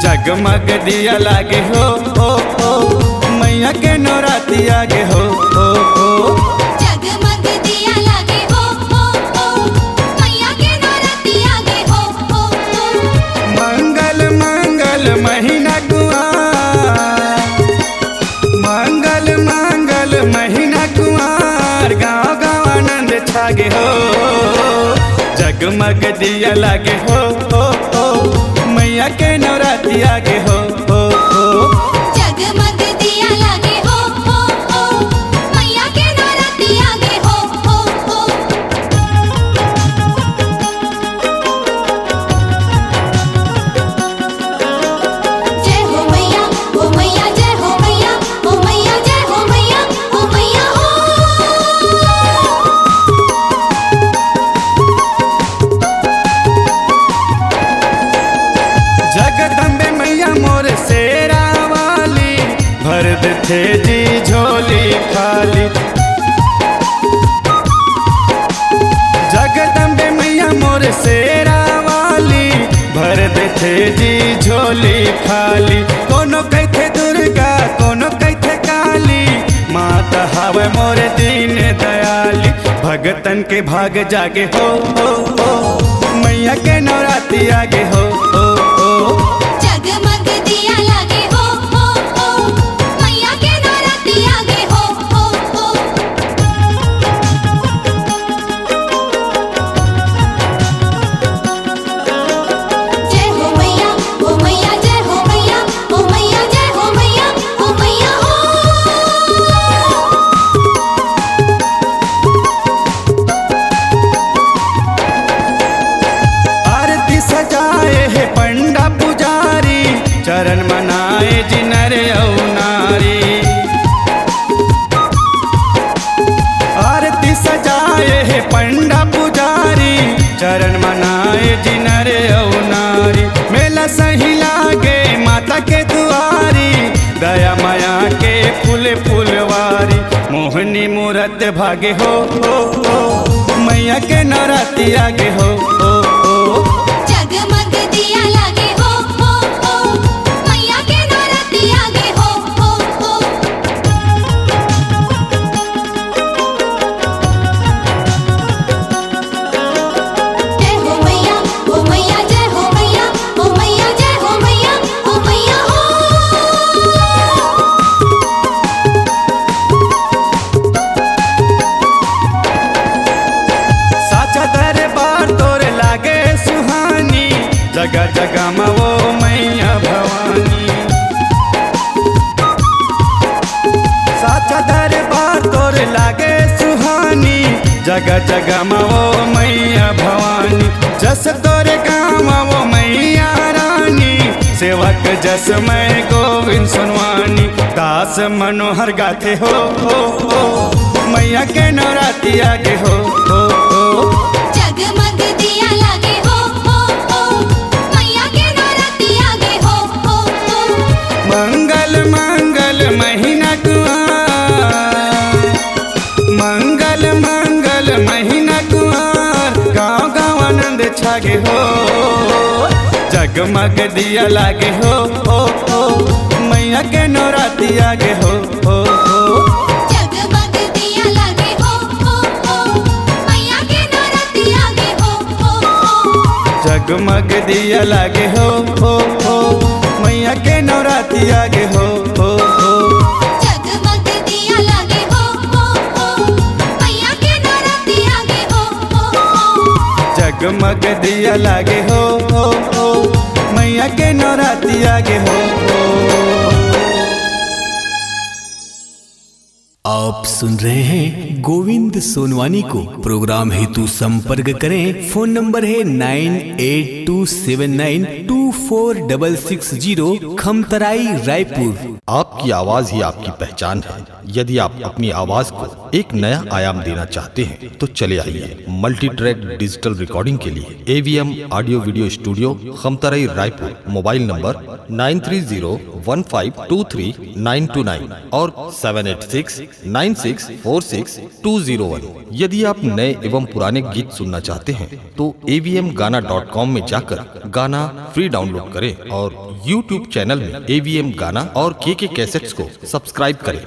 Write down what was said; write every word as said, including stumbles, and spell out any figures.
जगमग दिया लागे हो, ओ, ओ, मैया के नवराती आगे हो, ओ, ओ। जगमग दिया लागे हो, ओ, ओ, मैया के नवराती आगे हो, ओ, ओ। मंगल, मंगल महीना कुआर, मंगल, मंगल महीना कुआर, गाँव, गाँव आनंद छागे हो। जगमग दिया लागे हो, ओ, ओ, मैया के नवराती आगे हो, ओ, ओ। जगमग दिया लागे हो, ओ, ओ, मैया के नवराती आगे हो, ओ, ओ। जय हो मैया, ओ मैया, जय हो मैया, ओ मैया, जय हो मैया, ओ मैया, ओ। जगदम्बे मैया मोर शेरा वाली, भर देथे जी झोली खाली। जगदम्बे मैया मोर शेरा वाली, भर देथे जी झोली खाली। कोनो कहिथे दुर्गा, कोनो कहिथे काली, माता हवे मोर दीन दयाली। भगतन के भाग जागे हो, हो, हो, मैया के नवराती आगे हो, हो, हो। जगमग दिया लागे हो, हो, हो, मैया के नवराती आगे हो, हो, हो। जय हो मैया, ओ मैया, जय हो मैया, ओ मैया, जय हो मैया, ओ मैया, ओ। आरती सजाए हे पंडा पुजारी, चरण मनाए जी नर अउ नारी। आरती सजाए हे पंडा पुजारी, चरण मनाए जी नर अउ नारी। मेला सही लागे माता के दुआरी, दया माया के फूल फुलवारी। मोहनी मूरत भागे हो, हो, हो, मैया के नवराती आगे हो, हो, हो। जगमग दिया लागे हो, हो, हो, मैया के नवराती आगे हो, हो, हो। जय हो मैया, ओ मैया, जय हो मैया, ओ मैया, जय हो मैया, ओ मैया, ओ। साचा दरबार तोर लागे सुहानी, जगह जगह म वो मैया भवानी। साचा दरबार तोर लागे सुहानी, जगह जगह म वो मैया भवानी। जस तोरे गाँव म वो मैया रानी, सेवक जस मैं गोविंद सोनवानी। दास मनोहर गाथे हो, हो, हो, मैया के नवराती आगे हो, हो, हो। जगमग दिया लागे हो, हो, हो, मैया के नवराती आगे हो, हो, हो। मंगल, मंगल महीना कुआर, मंगल, मंगल महीना कुआर, गाँव, गाँव आनंद छागे हो। जगमग दिया लागे हो, हो, हो, मैया के नवराती आगे हो, हो, हो। जगमग दिया लागे हो, हो, हो, मैया के नवराती आगे हो, हो, हो। जगमग दिया लागे हो, हो, हो, मैया के नवराती आगे हो, हो, हो। जगमग दिया लागे हो, हो, हो, मैया के नवराती आगे हो, हो, हो। जगमग दिया लागे हो, हो, हो, मैया के नवराती आगे हो, हो। आप सुन रहे हैं गोविंद सोनवानी को। प्रोग्राम हेतु संपर्क करें, फोन नंबर है nine eight two seven nine two Four double six zero, Khamtarai, Raipur. आपकी आवाज ही आपकी पहचान है। यदि आप अपनी आवाज को एक नया आयाम देना चाहते हैं तो चले आइए मल्टी ट्रैक डिजिटल रिकॉर्डिंग के लिए AVM audio video studio, Khamtarai, Raipur. Mobile number nine three zero one five two three nine two nine और seven eight six nine six four six two zero one. यदि आप नए एवं पुराने गीत सुनना चाहते हैं तो एवीएम गाना डॉट कॉम में जाकर गाना फ्री डाउनलोड करें और यूट्यूब चैनल में एवीएम गाना और केके कैसेट्स को सब्सक्राइब करें।